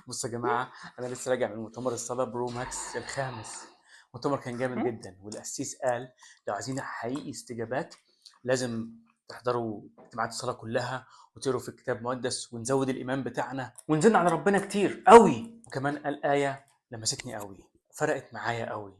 بصوا يا جماعة، انا لسه راجع من مؤتمر الصلاة Pro Max الخامس. المؤتمر كان جامد جدا، والقسيس قال لو عايزين حقيقي استجابات لازم تحضروا اجتماعات الصلاة كلها وتقروا في الكتاب المقدس ونزود الايمان بتاعنا ونزن على ربنا كتير قوي. وكمان قال ايه لمستني قوي، فرقت معايا قوي.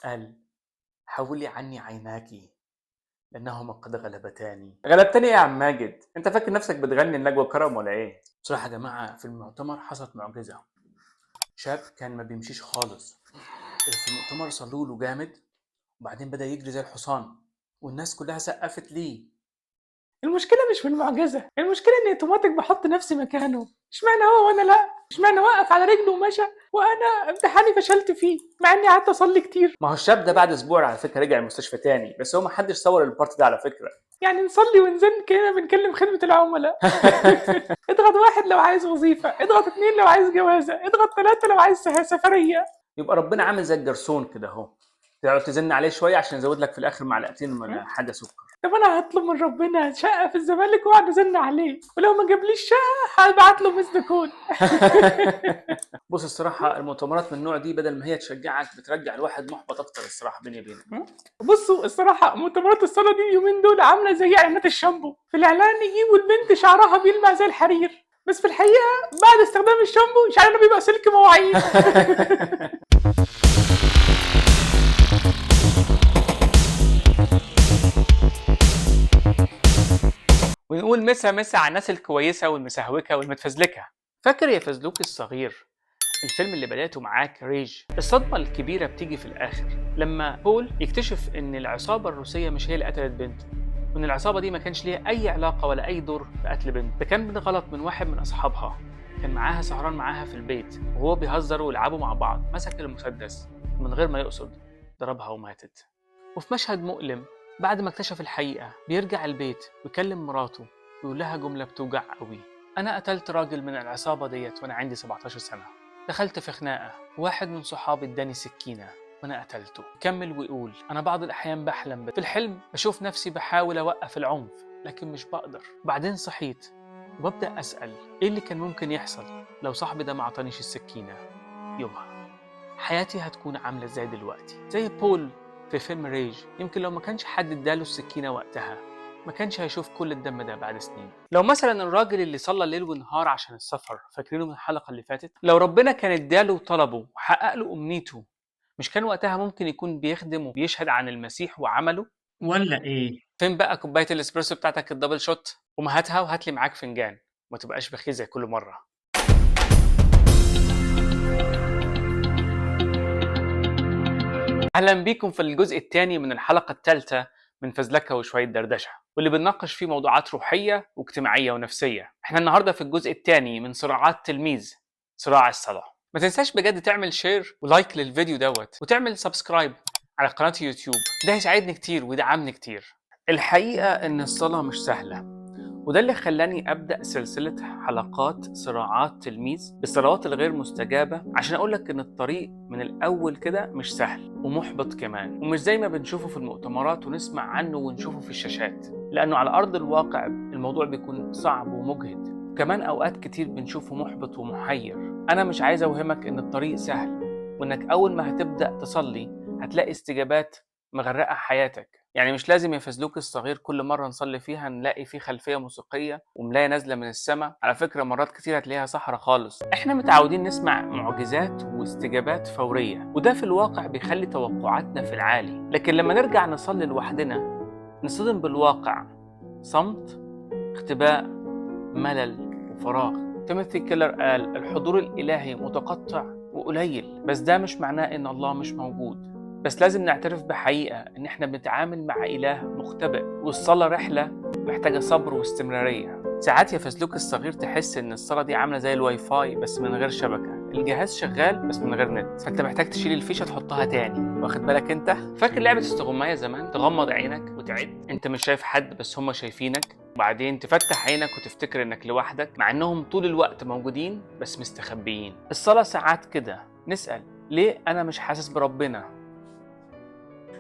قال حولي عني عيناك لانهما قد غلبتاني. غلبتني ايه يا عم ماجد؟ انت فاكر نفسك بتغني النجوى كرم ولا ايه؟ بصراحة يا جماعة في المؤتمر حصلت معجزه. شاب كان ما بيمشيش خالص، في المؤتمر صلوا له جامد وبعدين بدأ يجري زي الحصان والناس كلها سقفت ليه. المشكلة مش في المعجزة، المشكلة اني اوتوماتيك بحط نفسي مكانه. اشمعنى هو وانا لا؟ اشمعنى وقف على رجله ومشى وانا امتحاني فشلت فيه مع اني قعدت اصلي كتير؟ ما هو الشاب ده بعد اسبوع على فكرة رجع المستشفى تاني، بس هو ما حدش صور ال part ده على فكرة. يعني نصلي ونزن كأننا بنكلم خدمة العملاء. اضغط 1 لو عايز وظيفة، اضغط 2 لو عايز جوازة، اضغط 3 لو عايز سفرية. يبقى ربنا عامل زي الجرسون كده اهو، تقعد تزن عليه شوية عشان يزود لك في الاخر معلقتين ولا حاجة سكر. طب انا هطلب من ربنا شقه في الزمالك واقعد ازن عليه، ولو ما جابليش شقه هبعت له missed call. بص الصراحة المؤتمرات من النوع دي بدل ما هي تشجعك بترجع الواحد محبط اكتر الصراحة، بيني وبينك. بصوا الصراحة مؤتمرات الصلاة دي اليومين دول عامله زي اعلانات الشامبو. في الاعلان يجيبوا البنت شعرها بيلمع زي الحرير، بس في الحقيقة بعد استخدام الشامبو شعرنا بيبقى سلك مواعين. ونقول مسا مسا على الناس الكويسة والمسهوكه والمتفزلكه. فاكر يا فزلوك الصغير الفيلم اللي بدأته معاك Rage؟ الصدمة الكبيرة بتيجي في الآخر لما بول يكتشف إن العصابة الروسية مش هي اللي قتلت بنته، وإن العصابة دي ما كانش ليها أي علاقة ولا أي دور في قتل بنته. ده كان بالغلط من واحد من أصحابها، كان معاها سهران معاها في البيت وهو بيهزر ويلعبوا مع بعض، مسك المسدس من غير ما يقصد ضربها وماتت. وفي مشهد مؤلم بعد ما اكتشف الحقيقة بيرجع البيت ويكلم مراته ويقول لها جملة بتوجع قوي: أنا قتلت راجل من العصابة ديت وأنا عندي 17 سنة، دخلت في خناقة واحد من صحابي اداني سكينة وأنا قتلته. كمل ويقول أنا بعض الأحيان بحلم، في الحلم بشوف نفسي بحاول أوقف العنف لكن مش بقدر. بعدين صحيت وببدأ أسأل إيه اللي كان ممكن يحصل لو صاحبي ده ما عطانيش السكينة يومها؟ حياتي هتكون عاملة إزاي دلوقتي؟ زي بول في فيلم Rage، يمكن لو ما كانش حد اداله السكينة وقتها ما كانش هيشوف كل الدم ده بعد سنين. لو مثلا الراجل اللي صلى ليل ونهار عشان السفر، فاكرينه من الحلقة اللي فاتت، لو ربنا كان اداله طلبه وحقق له أمنيته، مش كان وقتها ممكن يكون بيخدم وبيشهد عن المسيح وعمله ولا ايه؟ فين بقى كوباية الاسبريسو بتاعتك ال double shot؟ قوم هاتها وهات لي معاك فنجان، وما تبقاش بخيل زي كل مرة. اهلا بيكم في الجزء الثاني من الحلقة الثالثة من فزلكه وشوية دردشة، واللي بنناقش فيه موضوعات روحية واجتماعية ونفسية. احنا النهارده في الجزء الثاني من صراعات تلميذ، صراع الصلاة. ما تنساش بجد تعمل share و like للفيديو دوت، وتعمل subscribe على قناة يوتيوب، ده هيساعدني كتير ويدعمني كتير. الحقيقة ان الصلاة مش سهلة، وده اللي خلاني أبدأ سلسلة حلقات صراعات تلميذ بالصلوات الغير مستجابة، عشان أقولك إن الطريق من الأول كده مش سهل ومحبط كمان، ومش زي ما بنشوفه في المؤتمرات ونسمع عنه ونشوفه في الشاشات، لأنه على أرض الواقع الموضوع بيكون صعب ومجهد، وكمان أوقات كتير بنشوفه محبط ومحير. أنا مش عايز أوهمك إن الطريق سهل، وإنك أول ما هتبدأ تصلي هتلاقي استجابات مغرقة حياتك. يعني مش لازم يا فزلوك الصغير كل مرة نصلي فيها نلاقي فيه خلفية موسيقية وملاية نازلة من السماء. على فكرة مرات كتير هتلاقيها صحراء خالص. احنا متعودين نسمع معجزات واستجابات فورية، وده في الواقع بيخلي توقعاتنا في العالي، لكن لما نرجع نصلي لوحدنا نصدم بالواقع: صمت، اختباء، ملل، وفراغ. تيموثي كيلر قال الحضور الإلهي متقطع وقليل، بس ده مش معناه إن الله مش موجود. بس لازم نعترف بحقيقة إن إحنا بنتعامل مع إله مختبئ، والصلاة رحلة محتاجة صبر واستمرارية. ساعات يا فزلوك الصغير تحس إن الصلاة دي عاملة زي الواي فاي بس من غير شبكة، الجهاز شغال بس من غير نت، فأنت محتاج تشيل الفيشة تحطها تاني. واخد بالك أنت؟ فاكر لعبة استغماية زمان؟ تغمض عينك وتعد، أنت مش شايف حد بس هما شايفينك، وبعدين تفتح عينك وتفتكر إنك لوحدك مع إنهم طول الوقت موجودين بس مستخبيين. الصلاة ساعات كده نسأل ليه أنا مش حاسس بربنا؟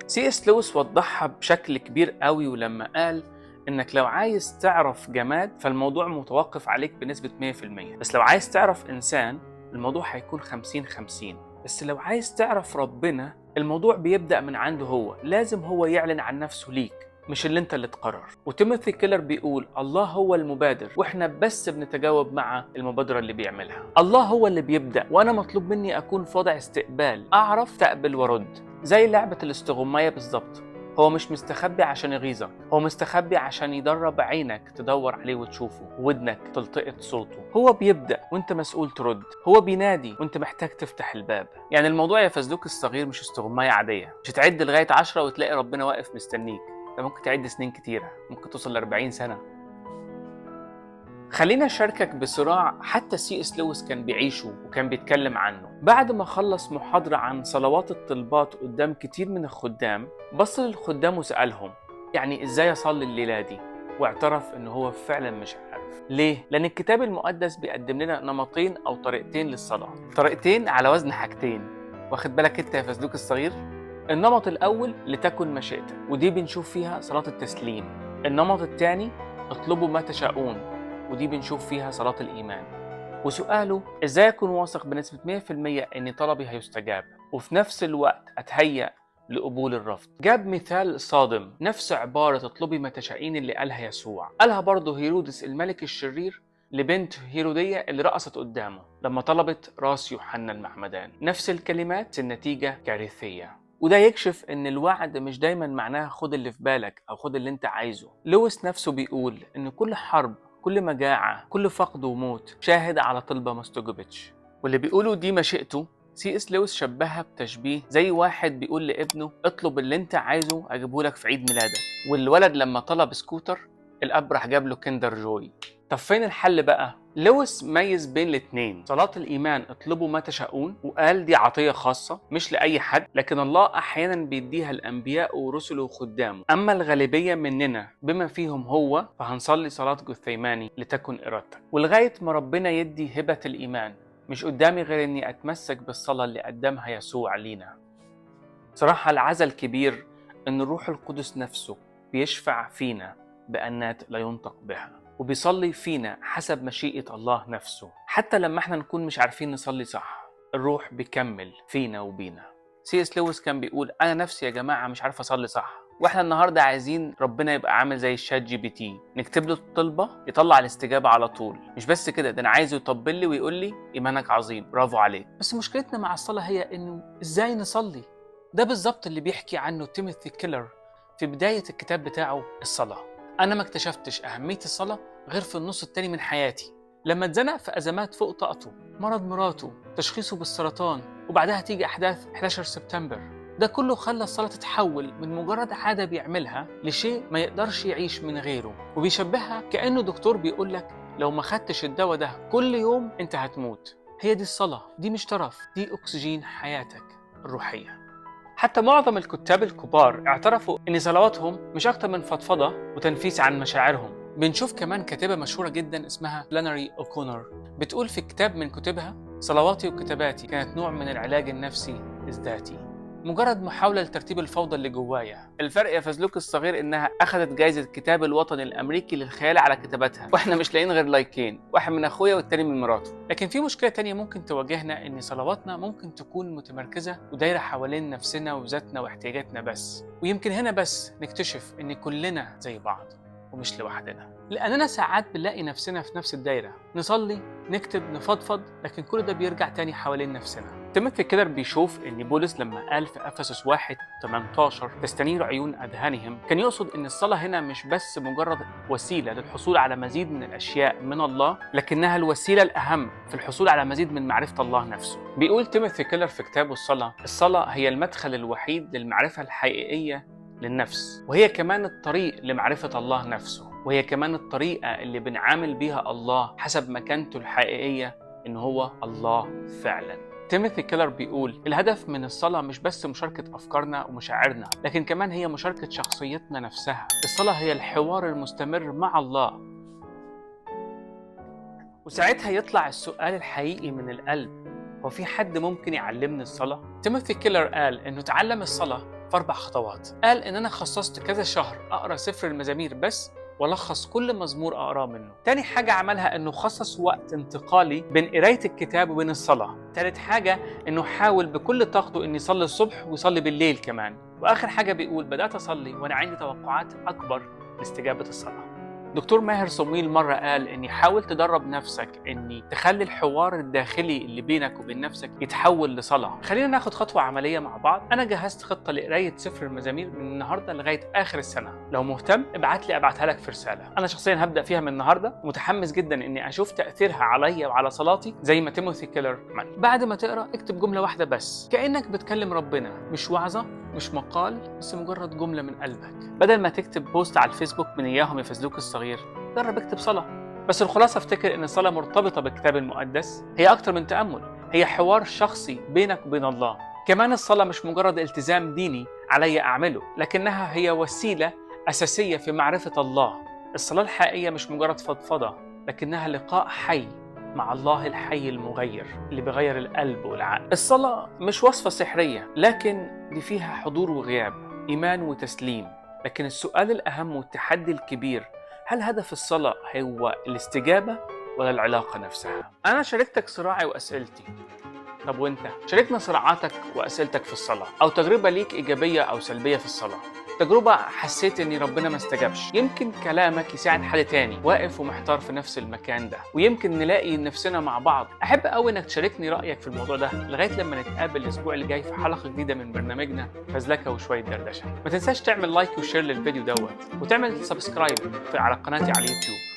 سي اس لويس وضحها بشكل كبير قوي ولما قال إنك لو عايز تعرف جماد فالموضوع متوقف عليك بنسبة 100%، بس لو عايز تعرف إنسان الموضوع هيكون 50-50، بس لو عايز تعرف ربنا الموضوع بيبدأ من عنده هو، لازم هو يعلن عن نفسه ليك، مش اللي انت اللي تقرر. وتيموثي كيلر بيقول الله هو المبادر واحنا بس بنتجاوب مع المبادرة اللي بيعملها. الله هو اللي بيبدأ، وانا مطلوب مني اكون في وضع استقبال، اعرف تقبل وارد، زي لعبة الاستغماية بالظبط. هو مش مستخبي عشان يغيظك، هو مستخبي عشان يدرب عينك تدور عليه وتشوفه، ودنك تلتقط صوته. هو بيبدأ وانت مسؤول ترد، هو بينادي وانت محتاج تفتح الباب. يعني الموضوع يا فزلوك الصغير مش استغماية عادية، مش هتعد لغاية 10 وتلاقي ربنا واقف مستنيك، ده ممكن تعد سنين كتيرة، ممكن توصل ل40 سنة. خلينا أشاركك بصراع حتى C.S. لويس كان بيعيشه وكان بيتكلم عنه. بعد ما خلص محاضرة عن صلوات الطلبات قدام كتير من الخدام، بص للخدام وسألهم يعني إزاي أصلي الليلة دي؟ واعترف إن هو فعلا مش عارف. ليه؟ لأن الكتاب المقدس بيقدم لنا نمطين أو طريقتين للصلاة، طريقتين على وزن حاجتين، واخد بالك أنت يا فزلوك الصغير؟ النمط الأول لتكن مشيئتك، ودي بنشوف فيها صلاة التسليم. النمط الثاني اطلبوا ما تشاءون، ودي بنشوف فيها صلاة الإيمان. وسؤاله إزاي أكون واثق بنسبة 100% إن طلبي هيستجاب، وفي نفس الوقت أتهيأ لقبول الرفض. جاب مثال صادم، نفس عبارة اطلبي ما تشائين اللي قالها يسوع، قالها برضه هيرودس الملك الشرير لبنت هيرودية اللي رقصت قدامه لما طلبت راس يوحنا المعمدان. نفس الكلمات، النتيجة كارثية. وده يكشف ان الوعد مش دايما معناه خد اللي في بالك او خد اللي انت عايزه. لويس نفسه بيقول ان كل حرب، كل مجاعة، كل فقد وموت شاهد على طلبة ما استجبتش. واللي بيقولوا دي مشيئته، C.S. لويس شبهها بتشبيه زي واحد بيقول لابنه اطلب اللي انت عايزه اجيبه لك في عيد ميلادك، والولد لما طلب سكوتر الاب راح جاب له Kinder Joy. طب فين الحل بقى؟ لويس ميز بين الاثنين، صلاة الإيمان اطلبوا ما تشاءون، وقال دي عطية خاصة مش لأي حد، لكن الله أحيانا بيديها الأنبياء ورسله وخدامه. أما الغالبية مننا بما فيهم هو، فهنصلي صلاة جثيماني لتكن إرادتك. ولغاية ما ربنا يدي هبة الإيمان، مش قدامي غير إني أتمسك بالصلاة اللي قدمها يسوع لينا. صراحة العزل الكبير إن الروح القدس نفسه بيشفع فينا بأنات لا ينطق بها، وبيصلي فينا حسب مشيئة الله نفسه. حتى لما احنا نكون مش عارفين نصلي صح، الروح بيكمل فينا وبينا. C.S. لويس كان بيقول أنا نفسي يا جماعة مش عارف أصلي صح، واحنا النهاردة عايزين ربنا يبقى عامل زي ال ChatGPT، نكتب له الطلبة يطلع الاستجابة على طول. مش بس كده، ده أنا عايزه يطبل لي ويقول لي إيمانك عظيم، برافو عليك. بس مشكلتنا مع الصلاة هي إنه إزاي نصلي. ده بالظبط اللي بيحكي عنه تيموثي كيلر في بداية الكتاب بتاعه الصلاة. أنا ما اكتشفتش أهمية الصلاة غير في النص التاني من حياتي، لما اتزنق في أزمات فوق طاقته، مرض مراته، تشخيصه بالسرطان، وبعدها تيجي أحداث 11 سبتمبر. ده كله خلى الصلاة تتحول من مجرد عادة بيعملها لشيء ما يقدرش يعيش من غيره. وبيشبهها كأنه دكتور بيقولك لو ما خدتش الدواء ده كل يوم انت هتموت. هي دي الصلاة، دي مش ترف، دي أكسجين حياتك الروحية. حتى معظم الكتاب الكبار اعترفوا إن صلواتهم مش أكتر من فضفضة وتنفيس عن مشاعرهم. بنشوف كمان كاتبة مشهورة جدا اسمها فلانري أوكونر بتقول في كتاب من كتبها صلواتي وكتاباتي كانت نوع من العلاج النفسي الذاتي، مجرد محاولة لترتيب الفوضى اللي جوايا. الفرق يا فزلوك الصغير إنها أخذت جايزة الكتاب الوطني الأمريكي للخيال على كتاباتها، وإحنا مش لاقيين غير لايكين، واحد من أخويا والتاني من مراته. لكن في مشكلة تانية ممكن تواجهنا، إن صلواتنا ممكن تكون متمركزة ودايرة حوالين نفسنا وذاتنا واحتياجاتنا بس، ويمكن هنا بس نكتشف إن كلنا زي بعض ومش لوحدنا. لأننا ساعات بنلاقي نفسنا في نفس الدايرة، نصلي، نكتب، نفضفض، لكن كل ده بيرجع تاني حوالين نفسنا. تيموثي كيلر بيشوف إن بولس لما قال في أفسس 1:18 تستنير عيون أذهانهم، كان يقصد إن الصلاة هنا مش بس مجرد وسيلة للحصول على مزيد من الأشياء من الله، لكنها الوسيلة الأهم في الحصول على مزيد من معرفة الله نفسه. بيقول تيموثي كيلر في كتابه الصلاة، الصلاة هي المدخل الوحيد للمعرفة الحقيقية للنفس، وهي كمان الطريق لمعرفة الله نفسه، وهي كمان الطريقة اللي بنعامل بيها الله حسب مكانته الحقيقية إن هو الله فعلا. تيموثي كيلر بيقول الهدف من الصلاة مش بس مشاركة أفكارنا ومشاعرنا، لكن كمان هي مشاركة شخصيتنا نفسها. الصلاة هي الحوار المستمر مع الله. وساعتها يطلع السؤال الحقيقي من القلب، هو في حد ممكن يعلمني الصلاة؟ تيموثي كيلر قال إنه تعلم الصلاة في 4 خطوات. قال إن أنا خصصت كذا شهر أقرأ سفر المزامير بس والخص كل مزمور اقراه منه. تاني حاجة عملها انه خصص وقت انتقالي بين قرايه الكتاب وبين الصلاة. تالت حاجة انه حاول بكل طاقته انه يصلي الصبح ويصلي بالليل كمان. واخر حاجة بيقول بدات اصلي وانا عندي توقعات اكبر لاستجابه الصلاة. دكتور ماهر صمويل مرة قال إني حاول تدرب نفسك إني تخلي الحوار الداخلي اللي بينك وبين نفسك يتحول لصلاة. خلينا ناخد خطوة عملية مع بعض. أنا جهزت خطة لقراية سفر المزامير من النهاردة لغاية آخر السنة. لو مهتم ابعت لي أبعتها لك في رسالة. أنا شخصيا هبدأ فيها من النهاردة، ومتحمس جدا إني أشوف تأثيرها عليا وعلى صلاتي زي ما تيموثي كيلر عمل. بعد ما تقرأ اكتب جملة واحدة بس، كأنك بتكلم ربنا، مش وعظة مش مقال، بس مجرد جملة من قلبك. بدل ما تكتب post على الفيسبوك من إياهم يفزلوك الصغير، جرب اكتب صلاة. بس الخلاصة افتكر إن الصلاة مرتبطة بالكتاب المقدس، هي أكتر من تأمل، هي حوار شخصي بينك وبين الله. كمان الصلاة مش مجرد التزام ديني علي أعمله، لكنها هي وسيلة أساسية في معرفة الله. الصلاة الحقيقية مش مجرد فضفضة، لكنها لقاء حي مع الله الحي المغير اللي بيغير القلب والعقل. الصلاة مش وصفة سحرية، لكن دي فيها حضور وغياب، إيمان وتسليم. لكن السؤال الأهم والتحدي الكبير، هل هدف الصلاة هو الاستجابة ولا العلاقة نفسها؟ أنا شاركتك صراعي وأسئلتي، طب وانت؟ شاركنا صراعاتك وأسئلتك في الصلاة، أو تجربة ليك إيجابية أو سلبية في الصلاة، تجربة حسيت إن ربنا ما استجابش. يمكن كلامك يساعد حد تاني واقف ومحتار في نفس المكان ده، ويمكن نلاقي نفسنا مع بعض. أحب أوي إنك تشاركني رأيك في الموضوع ده لغاية لما نتقابل الأسبوع اللي جاي في حلقة جديدة من برنامجنا فزلكة وشوية دردشة. ما تنساش تعمل like و share للفيديو دوت، وتعمل subscribe على قناتي على اليوتيوب.